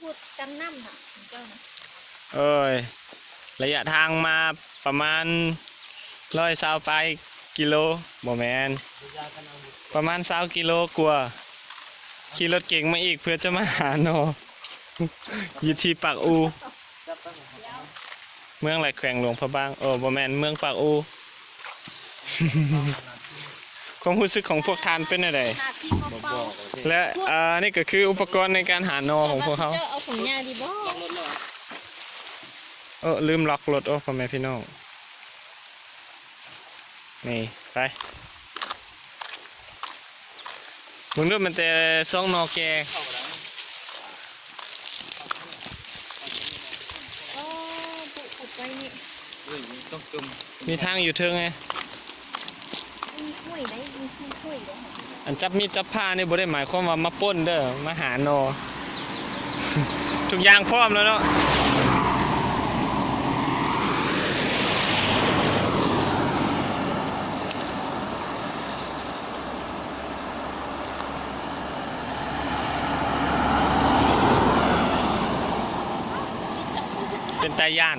ພຸດກັນນ້ຳນະ ເຈົ້ານະ. ໂອ້ຍ ໄລຍະທາງມາປະມານຮ້ອຍຊາວປາຍກິໂລ ບໍ່ແມ່ນ ປະມານຊາວກິໂລກວ່າ ຂີ່ລົດເກັງມາອີກເພື່ອຈະມາຫາໜໍ່ ຢູ່ທີ່ປາກອູ ເມືອງ ແລະ ແຂວງຫຼວງພະບາງ ໂອ້ ບໍ່ແມ່ນ ເມືອງປາກອູ. ຄວາມຮູ້ສຶກຂອງພວກທ່ານເປັນແນວໃດ? ແລະ ອາ ນີ້ກໍຄືອຸປະກອນໃນການຫາໜໍ່ຂອງພວກເຮົາ. ເຈົ້າເອົາຂອງຍ່າດີບໍ່? ເອີ ລືມລັອກລົດ. ໂອ້ ພໍ່ແມ່ພີ່ນ້ອງ ນີ້ ໄປ ເບິ່ງດູ ແມ່ນແຕ່ສອງໜໍ່ແກ່. ອໍ ບຸກເຂົ້າໄປນີ້ ມີທາງຢູ່ເທິງໄງ. ມີຫ້ວຍໃດ໋ ມີຫ້ວຍໃດ໋. ອັນຈັບມີດຈັບພ້ານີ້ບໍ່ໄດ້ໝາຍຄວາມວ່າມາປຸ້ນເດີ ມາຫາໜໍ່ ທຸກຢ່າງພ້ອມແລ້ວເນາະ. ເປັນຕາຢ້ານ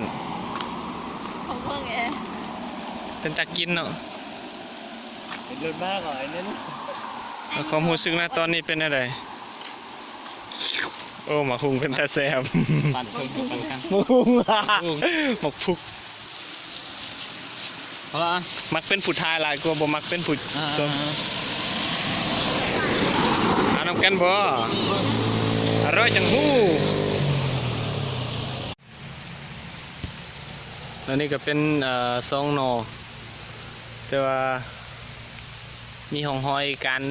ຂອງເບິ່ງແອ ເປັນຕາກິນເນາະ. ເປັນລົດມາກຫວາຍນັ້ນ. ຄວາມຮູ້ສຶກນະຕອນນີ້ເປັນແນວໃດ? ໂອ້ ໝາກຫຸ່ງເປັນຕາແຊບ. ປັນເພິ່ນ ປັນກັນ ໝາກຫຸ່ງ ໝາກພຸກ. ເອົາລະ ມັກເປັນຜູ້ຖ່າຍຫຼາຍກວ່າບໍ່ມັກເປັນຜູ້ຊົມ. ເອົານຳກັນບໍ່? ອະຮ່ອຍຈັ່ງຮູ້. ແລ້ວນີ້ກໍເປັນ ເອີ ສອງໜໍ່ ແຕ່ວ່າມີຮ່ອງຮອຍການ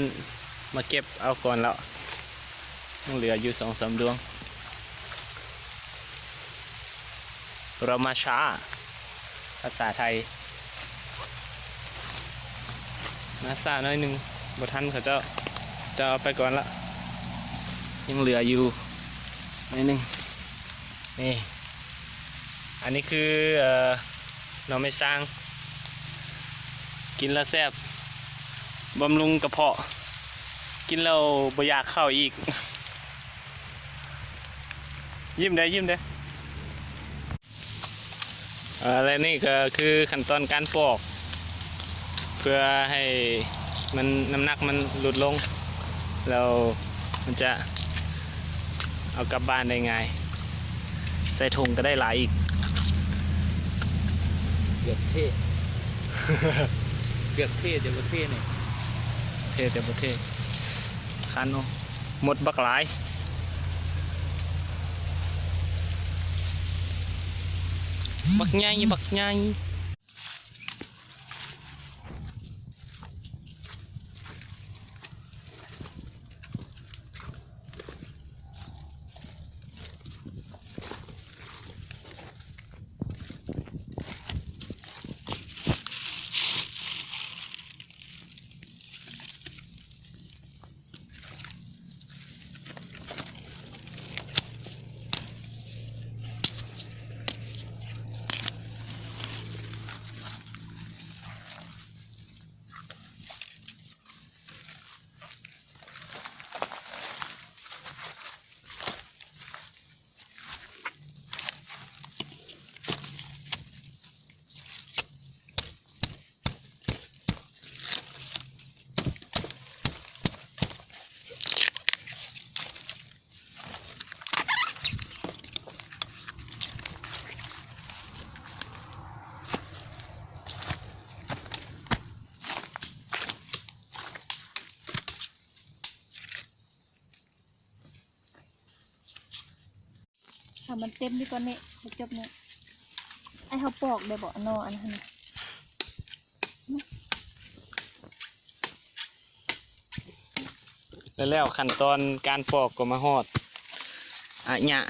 ມາເກັບເອົາກ່ອນແລ້ວ ຍັງເຫຼືອຢູ່ສອງສາມດວງ. ເຮົາມາຊ້າ ພາສາໄທ ມາຊ້າໜ້ອຍໜຶ່ງ ບໍ່ທັນເຂົາເຈົ້າ ເຈົ້າເອົາໄປກ່ອນລະ ຍັງເຫຼືອຢູ່ໜ້ອຍໜຶ່ງ. ນີ້ ອັນນີ້ຄື ເອີ ໜໍ່ໄມ້ຊ້າງ ກິນແລ້ວແຊບ ບຳລຸງກະເພາະ ກິນແລ້ວບໍ່ຢາກເຂົ້າອີກ. ຍິ້ມແດ່ ຍິ້ມແດ່. ເອີ ແລະນີ້ກໍຄືຂັ້ນຕອນການປອກ ເພື່ອໃຫ້ມັນ ນ້ຳໜັກມັນຫຼຸດລົງ ແລ້ວມັນຈະເອົາກັບບ້ານໄດ້ງ່າຍ ໃສ່ຖົງກໍໄດ້ຫຼາຍອີກ. ເກືອບເທ່ ເກືອບເທ່ແຕ່ບໍ່ເທ່ນີ້ ເທ່ແຕ່ບໍ່ເທ່. ຄັນເນາະ ມົດບັກຫຼາຍ ບັກໃຫຍ່ ບັກໃຫຍ່. ຖ້າມັນເຕັມຢູ່ກ່ອນນີ້ ເຮົາຈົບນີ້ ອ້າຍ ເຮົາປອກໄດ້ບໍ່ ໜໍ່ອັນນັ້ນນະ? ແລ້ວ ແລ້ວຂັ້ນຕອນການປອກກໍມາຮອດ ອາຍະ.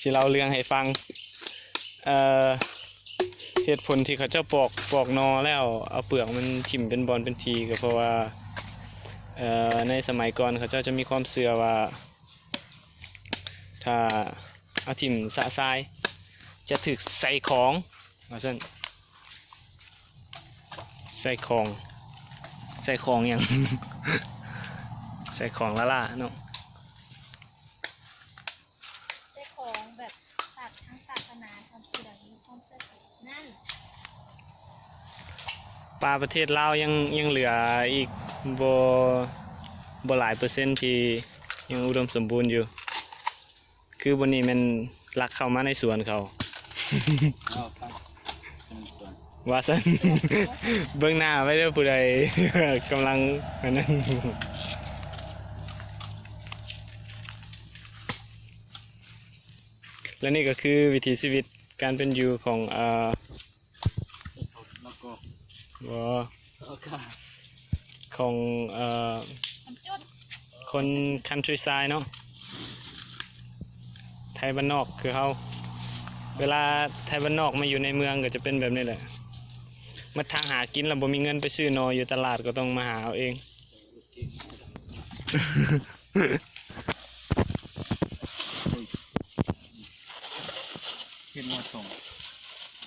ຊິເລົ່າເລື່ອງໃຫ້ຟັງ ເອີ ເຫດຜົນທີ່ເຂົາເຈົ້າປອກ ປອກໜໍ່ແລ້ວເອົາເປືອກມັນຖິ້ມເປັນບ່ອນເປັນທີ່ ກໍເພາະວ່າ ເອີ ໃນສະໄໝກ່ອນເຂົາເຈົ້າຈະມີຄວາມເຊື່ອວ່າ ຖ້າເອົາຖິ້ມຊະຊາຍ ຈະຖືກໃສ່ຂອງ ວ່າຊັ້ນ ໃສ່ຂອງ ໃສ່ຂອງຫຍັງ? ໃສ່ຂອງລ້າໆເນາະ ໃສ່ຂອງແບບ ຕາມທາງສາສະໜາຂອງຜູ້ໃດມີຄວາມເຊື່ອຖືນັ້ນ. ປາປະເທດລາວຍັງ ຍັງເຫຼືອອີກບໍ່ ບໍ່ຫຼາຍເປີເຊັນທີ່ຍັງອຸດົມສົມບູນຢູ່. ຄືບ່ອນນີ້ແມ່ນລັກເຂົ້າມາໃນສວນເຂົາ ເອົາ ວ່າຊັ້ນ ເບິ່ງໜ້າໄວ້ເດີ ຜູ້ໃດກຳລັງອັນນັ້ນ. ແລະນີ້ກໍຄືວິຖີຊີວິດການເປັນຢູ່ຂອງ ເອີ ບໍ່ ຂອງ ເອີ ຄົນ countryside ເນາະ ໄທບ້ານນອກຄືເຮົາ. ເວລາໄທບ້ານນອກມາຢູ່ໃນເມືອງກໍຈະເປັນແບບນີ້ແຫຼະ ໝົດທາງຫາກິນແລ້ວ ບໍ່ມີເງິນໄປຊື້ໜໍ່ຢູ່ຕະຫຼາດ ກໍຕ້ອງມາຫາເອົາເອງ. ເຮັດມາສອງ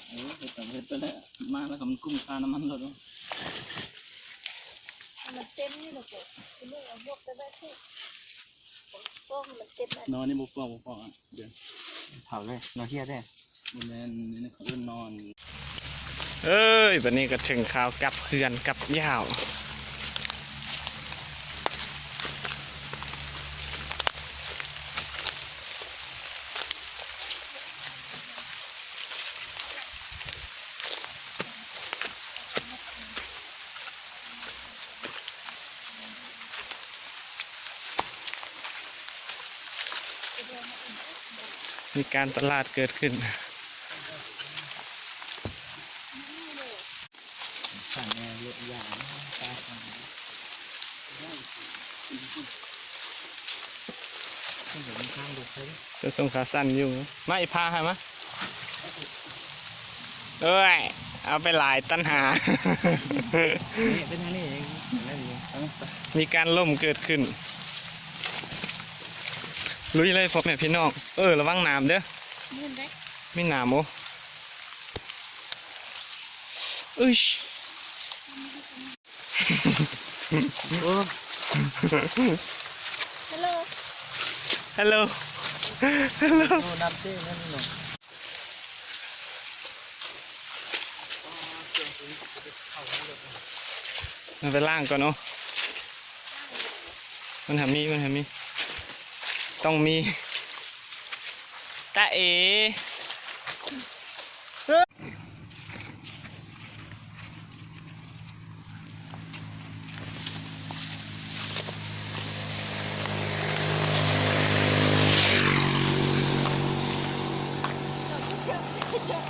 ເອີ ເຮັດໄປ ເຮັດໄປແລ້ວ ມາແລ້ວກໍມັນກຸ້ມຄ່ານ້ຳມັນໂລດເນາະ. ໃຫ້ມັນເຕັມນີ້ແຫຼະ ເຈົ້າ ຊິເອົາຍົກໄປໄວ້ພຸ້ນ ສອງໃຫ້ມັນເຕັມ. ນອນນີ້ບໍ່ພໍ ບໍ່ພໍ ດຽວເຜົາເລີຍ ນອນເຮັດເດ້. ບໍ່ແມ່ນ ອັນນີ້ເຂົາເອີ້ນນອນ. ເອີຍ ບັດນີ້ກໍເຖິງຄາວກັບເຮືອນກັບຢາວ. ມີການຕະຫຼາດເກີດຂຶ້ນ. ເສື້ອໂສ້ງຂາສັ້ນຢູ່. ມາ ອີພາ ໃຫ້ມາ. ເອີຍ ເອົາໄປຫຼາຍຕັນຫາ. ນີ້ເປັນທາງນີ້ເອງ ແມ່ນຢູ່. ເອົາໄປ ມີການລົ້ມເກີດຂຶ້ນ. ລຸຍເລີຍພໍ່ແມ່ພີ່ນ້ອງ. ເອີ ລະວັງໜາມເດີ. ມີໜາມ ໂອ້ ເອີຍ. ໂອ້ Hello Hello Hello. ໂອ້ ນ້ຳເຕັມແລ້ວນີ້ເນາະ. ມັນໄປລ້າງກ່ອນເນາະ. ມັນຫາມີ ມັນຫາມີ ຕ້ອງມີ ຕາເອ. ເຈົ້າ